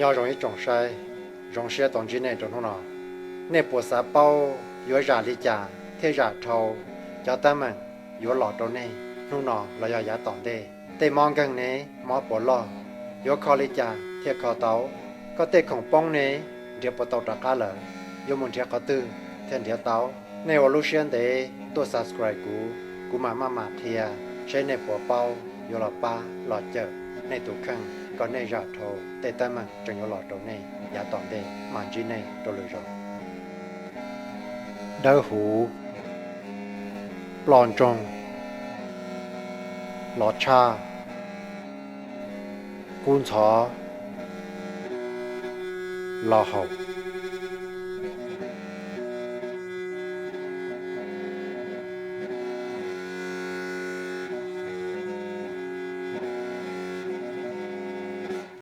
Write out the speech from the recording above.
Nyob zoo ib tsoom saib, zoo siab tau ntsib nej rau hnub no. Nej puas xav paub yuav zam li cas thiaj zam dhau cov teeb meem yuav los rau nej hnub no los yog yav tom ntej? Tej mob nkeeg ne, mob puas loj? Yuav kho li cas thiaj kho tau? Koj tej khoom poob ne, nrhiav puas tau rov qab lawm? Yuav mus nrhiav qhov twg thiaj nrhiav tau? Nej ua lub siab ntev tuaj subscribe kuv, kuv mam maj mam qhia seb nej puas paub yuav los pab los cawm nej tus kheej kom nej zam dhau tej teeb meem tseem yuav los rau nej yav tom ntej. Mam ntsib nej rau lwm zaus. Dawb huv, ploj ntsoog, los tshaj, kub ntxhov, los haum.